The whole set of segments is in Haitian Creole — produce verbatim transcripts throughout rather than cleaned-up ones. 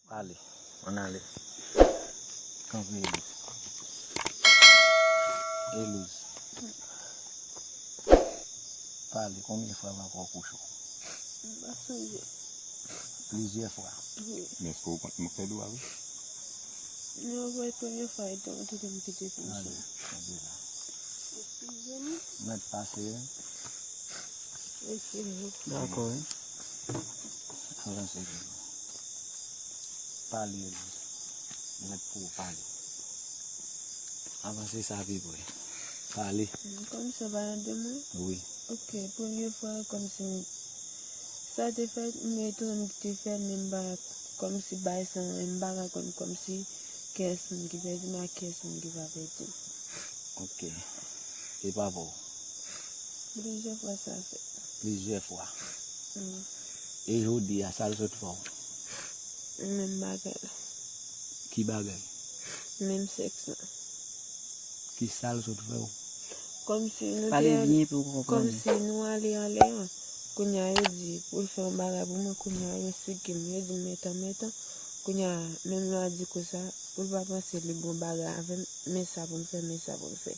Pale, ann ale. Kanpe, Elouz. Elouz. Pale, konbyen fwa m ankò kouche w? M pa sonje. Plizyè fwa. Wi. Men èske w konn m fè dwa wi? Non, se premye fwa, etan, ou te di m kite pou sa. Ale, kanpe la. Eskize m. Mèt pase. Eskize m. Dakò, wi. Avanse, Elouz. Pale, Elouz. Mèt pou w pale. Avanse sa pi pre. Pale. Kòmsi w pa tande mwen? Wi. Ok, premye fwa, kòmsi m, sa te fèt, m etonn ki te fèt, men m pa, kòmsi bay sa, m pa ka konn kòmsi kiyès moun ki pèdi m ak kiyès moun ki pa pèdi m. Ok. E papa w? Plizyè fwa sa fèt. Plizyè fwa. Wi. E jodi a, sa l sot fè w? Menm bagay la. Ki bagay? Menm sèks la. Ki sa l sot fè w? Kòmsi nou te Pale al-, byen pou w konprann. Kòmsi nou ale anlè a. Kounye a yo di pou l fè yon bagay pou mwen, kounye a yo sike m, yo di m metan, metan. Kounye a, menm lè a di konsa, pou l pa panse li bon bagay avè m, men sa pou m fè, men sa pou m fè.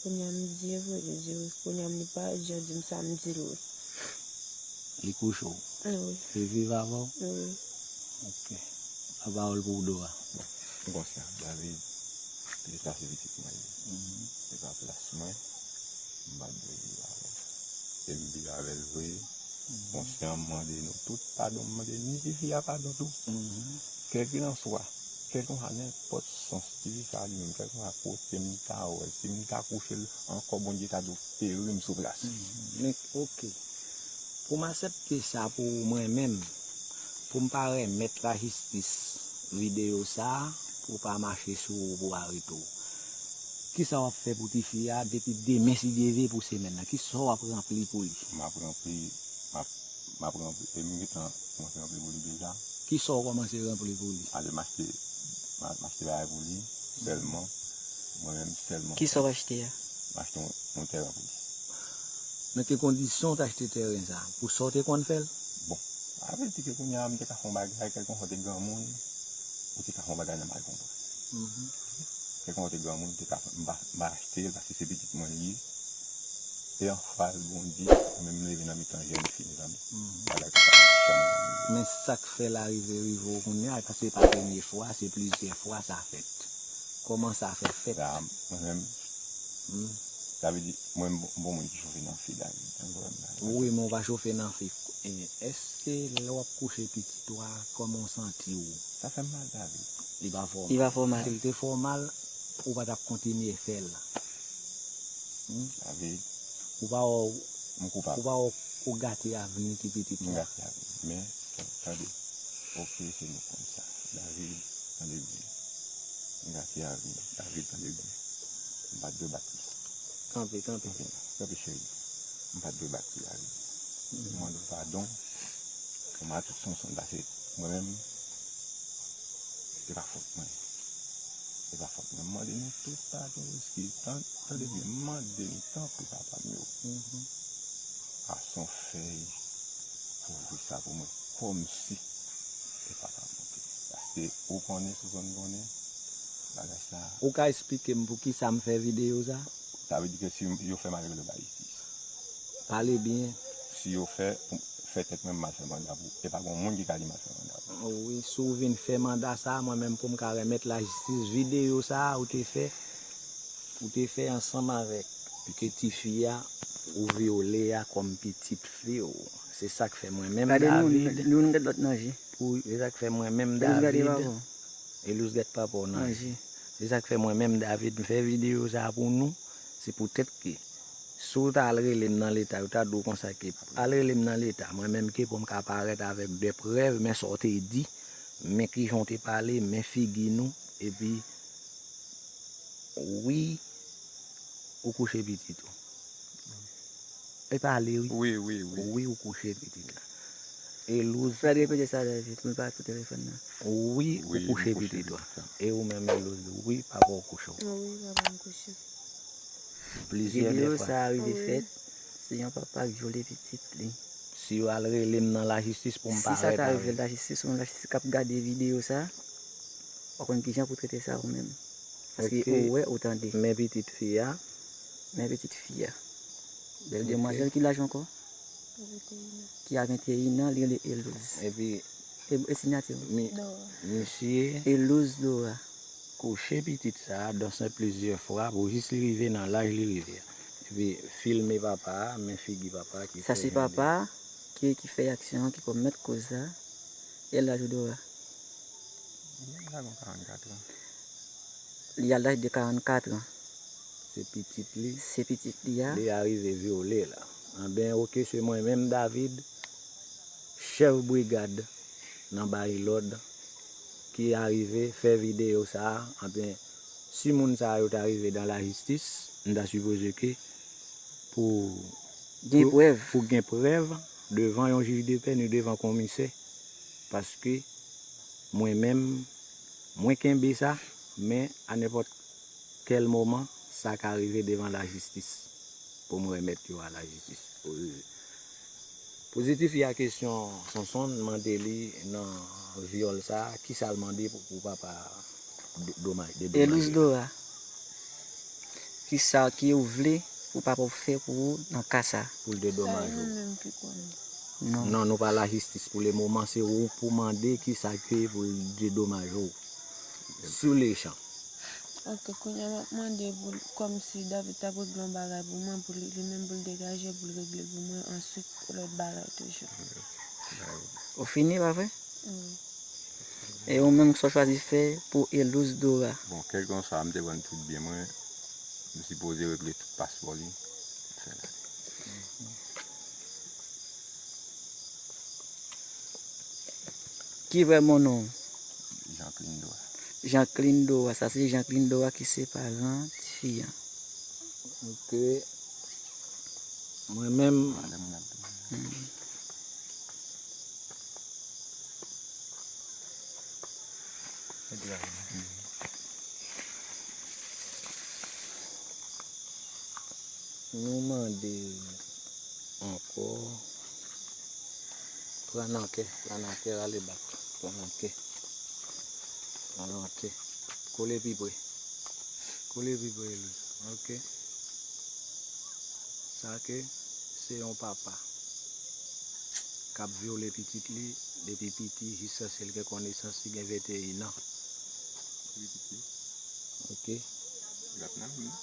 Kounye a m di e vre, li di wi. Kounye a m li pa jan di m sa, m di l wi. Li kouche w? Wi. Li viv avè w? Wi. Ok. Lapawòl pou Dora. Bon, m konsyan, David, se ta se pitit mwen li. Mhm. Se pa plas mwen, m pa t dwe viv avè l. E m viv avè l vre, mhm, konsyan, m mande nou tout padon, m mande ni tifi a padon tou. Mhm. Kèlkelanswa, kèlkelanswa nenpòt sans tifi sa li menm, kèlkelanswa kote m ta wè l, si m ta kouche l ankò, Bondye ta dwe fere m sou plas. Mhm. Men, ok. Pou m aksepte sa pou mwen menm, pou m pa remèt lajistis videyo sa a, pou w pa mache sou ou, pou arete w. Kisa w ap fè pou tifi a depi demen, si Dye vle, pou semèn nan? Kisa w ap ranpli pou li? M ap ranpli, m ap, m ap ranpli, e m gentan kòmanse ranpli pou li deja. Kisa w kòmanse ranpli pou li? Ale m achte, m a-, m achte bagay pou li, sèlman, mwen menm sèlman. Kisa w achte a? M achte yon, yon tèren pou li. Nan ki kondisyon w t achte tèren sa a? Pou sa w te konn fè l? Bon, sa vle di ke kounye a m te ka fè yon bagay, kèlkeswa w te granmoun, ou te ka fè yon bagay nan mal konprann. Mhm. Kèlkeswa w te granmoun, ou te ka fè, m pa, m pa achte l paske se pitit mwen li ye. E anfas Bondye, mwen menm m leve nan mitan jèn fi, mezanmi. Mhm. Bagay konsa pa janm rive. Men sa k fè l arive, rive w kounye a, paske se pa premye fwa, se plizyè fwa sa fèt. Kòman sa fè fèt? La, mwen menm, hmm, sa vle di, mwen m bon, m bon moun ki chofe nan fi, David. Tankou wè m la. Wi, men w pa chofe nan fi. E, èske lè w ap kouche pitit ou a, kòman w santi w? Sa fè m mal, David. Li pa fè w mal. Li pa fè w mal. Si l te fè w mal, ou pa t ap kontinye fè l. Hmm? David. Ou pa wè w, m koupab, ou pa wè w gate avni ti pitit la. M gate avni. Men, tan-, tande. Ok, se nou konn sa. David, tande byen. M gate avni. David, tande byen. M pa t dwe bat li. Kanpe, kanpe. Kanpe, kanpe, cheri. M pa t dwe bat li, David. M mande w padon. Kòm a tout sans, paske mwen menm, se pa fòt mwen. Se pa fòt mwen. M mande nou tout padon, eskiz. Tan-, tande byen, m mande nou tanpri, papa m yo. Mhm. Pase yon fèy, kouvri sa pou mwen, kòmsi se papa m yo te ye. Paske ou konnen, si w konn konnen, bagay sa. Ou ka eksplike m poukisa m fè videyo sa? Sa vle di ke si yo fè m al regle ba jistis. Pale byen. Si yo fè, fè tèt mwen m al fè manda pou, e pa gen moun ki ka di m al fè manda pou. Wi, si w vin fè manda sa, mwen menm pou m ka remèt lajistis videyo sa a ou te fè, ou te fè ansanm avèk ke tifi a ou vyole a kòm pitit fi w. Se sa k fè mwen menm David, pou, se sa k fè mwen menm David, Elouz gade papa w nan je. Se sa k fè mwen menm David, m fè videyo sa a pou nou. Se poutèt ke si w ta al rele m nan leta, yo ta di w konsa ke al rele m nan leta, mwen menm ke pou m ka parèt avèk de prèv, men sa w te di, men kijan w te pale, men figi nou, epi wi, ou kouche pitit ou. E pale wi. Wi, wi, wi. Wi, ou kouche pitit la. Elouz. Fred repete sa David, mwen pa sou telefòn nan. Wi, ou kouche pitit ou. E ou menm Elouz, wi, papa w kouche w. Wi, papa m kouche. Plizyè fwa. Videyo sa a rive fèt, se yon papa k vyole pitit li. Si yo al rele m nan lajistis pou m parèt avè l. Si sa ta rive lajistis, ou menm lajistis k ap gade videyo sa, w ap konn kijan pou trete sa ou menm. Paske ou wè, ou tande. Men pitit fi a. Men pitit fi a. Bèl demwazèl, ki laj ankò? Ki a venteyen an, li rele Elouz. Epi e, e siyati w? Misye Elouz Dora. Kouche pitit sa a, danse plizyè fwa pou jis li rive nan laj li rive a. Epi filme papa a, men figi papa a ki fè jan de. Sa se papa a ki, ki fè aksyon an, ki komèt koz la. E laj ou Dora? Li a laj de karannkat an. Li a laj de karannkat an. Se pitit li. Se pitit li a. Li a rive vyole la. Anben, oke, se mwen menm, David, chèf brigad nan bay lòd, ki arive fè videyo sa a. Anben, si moun sa yo ta rive dan lajistis, m ta sipoze ke pou gen prèv, pou gen prèv devan yon jij de pè ni devan komisè, paske mwen menm, mwen kenbe sa, men a nenpòt kèl moman, sa ka rive devan lajistis pou m remèt yo a lajistis. Pozitif, y a kesyon Sonson mande li nan vyòl sa, kisa l mande pou, pou papa do-, domaj, dedomaje. Elouz Dora, kisa ki ou vle pou papa w fè pou ou nan ka sa? Pou l dedomaje w. Sa e nou menm ki konnen. Non. Non, nou pa lajistis pou le moman, se ou pou mande kisa ke pou l dedomaje w. Sou le chan. Ok, kounye a m ap mande pou l, kòmsi David t ap regle yon bagay pou mwen, pou li, li menm pou l degaje, pou l regle l pou mwen, answit lòt bagay toujou. Ou fini, pa vre? Wi. E ou menm, sa w chwazi fè pou Elouz Dora? Bon, kèlkanswa, m te vann tout byen mwen, m sipoze regle tout paspò li, fè la. Ki vrè mo non w? Jean Clindo a. Jean Clindo a, sa se Jean Clindo a ki se paran tifi an. Ok. Mwen menm. Madanm nan. Hmm. Nou mande ankò. Pran nan kè, pran nan kè, rale bak. Pran nan kè. Pran nan kè. Kole pi pre. Kole pi pre, Elouz. Ok. Sa ke se yon papa k ap vyole pitit li depi piti jiskaske l gen konesans li gen venteyen an. Wi, piti. Ok. L ap nan men.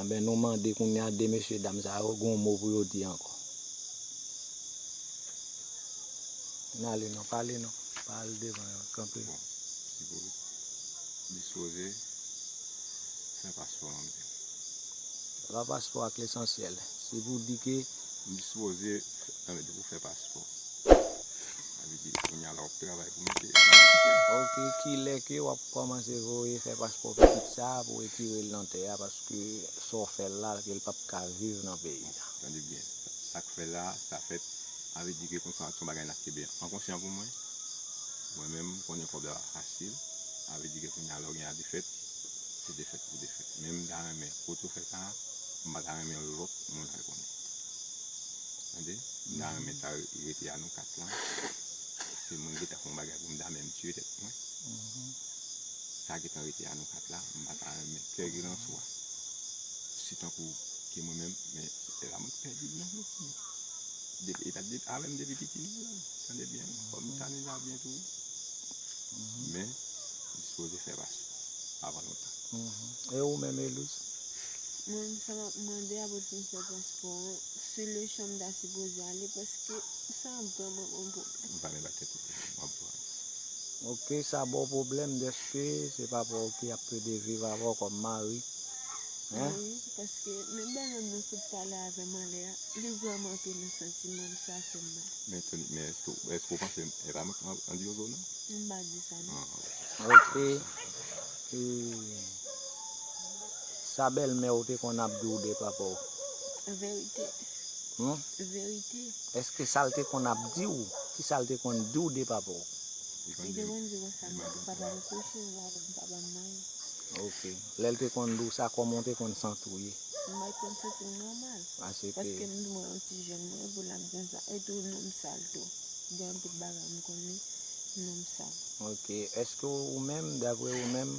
Anben, nou mande kounye a de mesye dam sa yo, gen yon mo pou yo di ankò. N ale non, pale non. Pa al devan yo, kanpe. Bon, si pou dispoze fè paspò an menm. Fè paspò ak lesansyèl. Se pou di ke m dispoze, anben, pou fè paspò. Sa vle di, kounye a la, w ap travay pou mete. Ok, kilè ke w ap kòmanse voye fè paspò pitit sa a pou retire l nan tè a, paske sa w fè l la, ke l p ap ka viv nan peyi a? Tande byen, sa k fè la, sa fèt, sa vle di ke konsa, se yon bagay n ap kenbe an konsyan pou mwen. Mwen menm, m konnen kòb la pa fasil, sa vle di ke kounye a, lè w gen a defèt, se defèt pou defèt. Men m ta renmen, kote w fè sa a, m pa ta renmen lòt moun al konnen. Tande? M ta renmen sa rete a nou kat lan. Se mwen ki ta fè yon bagay pou m ta menm tiye tèt mwen. Sa gentan rete a nou kat la, m pa ta renmen. Kèlkelanswa. Si tankou ke mwen menm, men se la mwen pèdi l nan men. Depi, e pa depi, avè m depi piti li ye. Tande byen. Kòm m tande l la byen tou. Men, m sipoze fè paspò avan lontan. E ou menm, Elouz? Mwen, sa m ap mande a pou l fin fè paspò an, sou le chan m ta sipoze ale, paske sa vrèman ban m pwoblèm. M pa menm ba tèt ou pwoblèm, m ap pran. Ok, sa ba w pwoblèm dèske se papa w ki ap plede viv avè w kòm mari. Hein? Wi, paske menm bèlmè m nan sot pale avè m anlè a, li vrèman antre nan santiman m, sa fè m mal. Men Tony, men èske, èske w panse e pa mwen k an, an di yo zo non? M pa di sa non. Ah, ok. Ok. E sa bèlmè w te konn ap di w de papa w? Verite. Hmm? Verite. Èske sa l te konn ap di w? Kisa l te konn di w de papa w? Li te konn di konsa, papa m kouche, m pa, m pa ban m manje. Ok. Lè l te konn di w sa, kòman w te konn santi w ye? M pa t konn santi m nòmal. Paske m di mwen yon ti jèn mwen, epi l ap di m sa. E tou, non m sal tou. Gen anpil bagay m konnen, non m sal. Ok. Èske ou menm, daprè ou menm,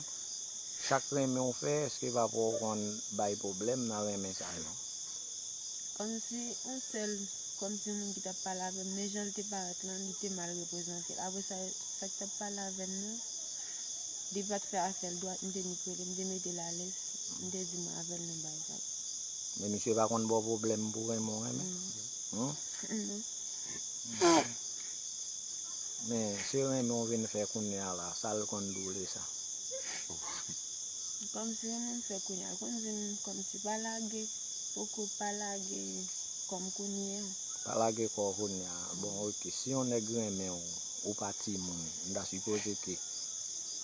sa k renmen w fè, èske papa w konn bay pwoblèm nan renmen sa yo? Kòmsi yon sèl, kòmsi moun ki t ap pale avè m, men jan l te parèt lan, li te mal reprezante l. Apre sa, sa k t ap pale avè m nan, li pa t fè afè l dwat, m te ni k rele, m te mete l alèz, m te di mwen avè l nan bagay sa. Men misye pa konn ba w pwoblèm pou renmen w renmen? Non. Hmm? Non. Men se renmen w vin fè kounye a la, sa l konn di w de sa? Kòmsi renmen m fè kounye a, l konn di m kòmsi pa lage, poko pa lage kò m kounye a. Pa lage kò w kounye a. Bon, ok, si yon nèg renmen w, ou pa timoun, m ta sipoze ke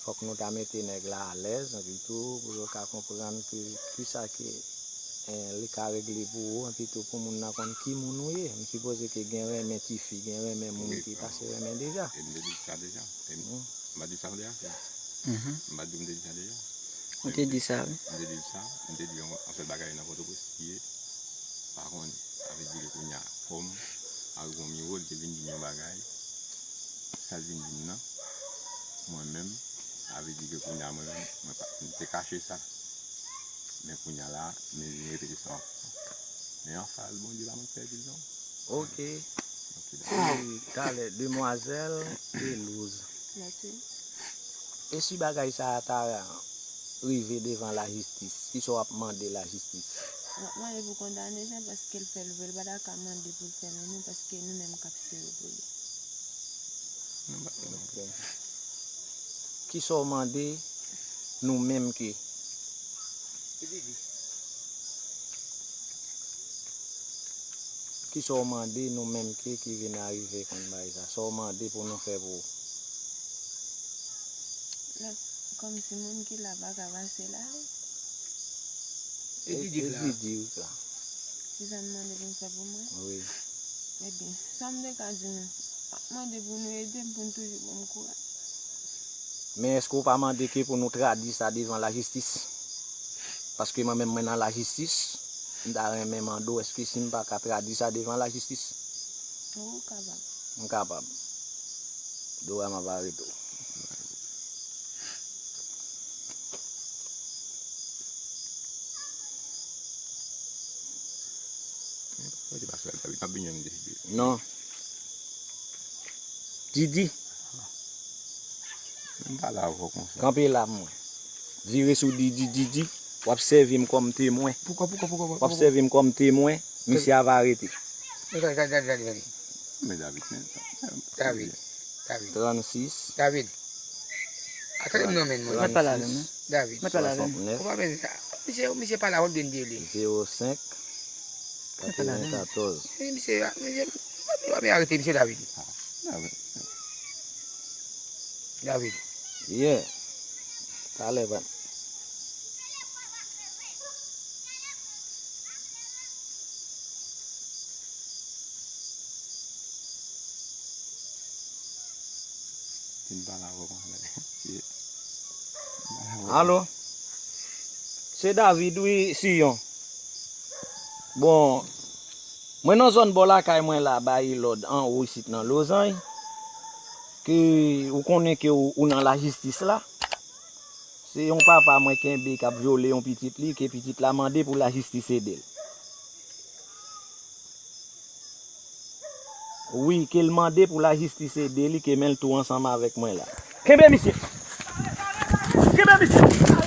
fòk nou ta mete nèg la alèz, epi tou, pou yo ka konprann ke kisa ke, eh, li ka regle pou ou, epi tou pou moun nan konn ki moun ou ye. M sipoze ke gen renmen tifi, gen renmen moun ki pase renmen deja. E m te di sa deja. E m, m pa di sa deja? M pa di m te di sa deja? Ou te di sa, wi. M te di sa, m te di yon, yon sèl bagay nan Pòtoprens li ye. Pa konn, sa vle di ke kounye a, kòm Arigon Miro, li te vin di m yon bagay, sa l vin di m nan, mwen menm, sa vle di ke kounye a, mwen menm, mwen pa, m te kache sa. Men kounye a la, men vin repete sa ankò. Men anfas, Bondye pa mwen k fè vizyon. Ok. Ok, dakò. E talè, demwazèl Elouz. Mèsi. E si bagay sa a ta rive devan lajistis, kisa w ap mande lajistis? M ap mande pou kondane Jean paske l fè l vre, l pa ta ka mande pou l fè l renmen paske nou menm k ap sere pou li. Ok. Kisa w mande nou menm ke Kisa w mande nou menm ke ki vin arive konn bagay sa? Sa w mande pou nou fè pou ou? Kòmsi moun ki la pa ka pase la. E Didik la. Didik la. Kisa n mande pou n fè pou mwen? Wi. Ebyen, sa m te ka di nou, m ap mande pou nou ede m, pou n toujou ban m kouraj. Men èske w pa mande ke pou nou tradui sa devan lajistis? Paske mwen menm mwen nan lajistis, m ta renmen mande w èske si m pa ka tradui sa devan lajistis? Wi, ou kapab. M kapab. Dora m ap arete w. Non. Didi. Kanpe la mwen. Vire sou Didi, Didi. W ap sèvi m kòm temwen. Poukwa, poukwa, poukwa, poukwa? W ap sèvi m kòm temwen. Misye ava arete. Gade, gade, gade, gade, gade. Men David, men. David, David. Trannsis. David. A, tande m non, men, mwen. Mwen pa la menm, non. David. Mwen pa la menm. Swasantnèf. Ou pa men sa. Misye, misye pa la, w ap vin di li. Zewo senk. Katrevenkatòz. E misye, misye, misye pa vin arete misye David. David. Yeah. Talè, ban. Vin pale avè w anlè. Alo? Se David, wi, Siyon. Bon, mwen nan zòn bò lakay mwen la, bay lòd anwo isit nan Lozany, ke ou konnen ke ou, ou nan lajistis la. Se yon papa mwen kenbe k ap vyole yon pitit li, ke pitit la mande pou lajistis ede l. Wi, ke l mande pou lajistis ede li, ke men l tou ansanm avèk mwen la. Kenbe misye! Kenbe misye!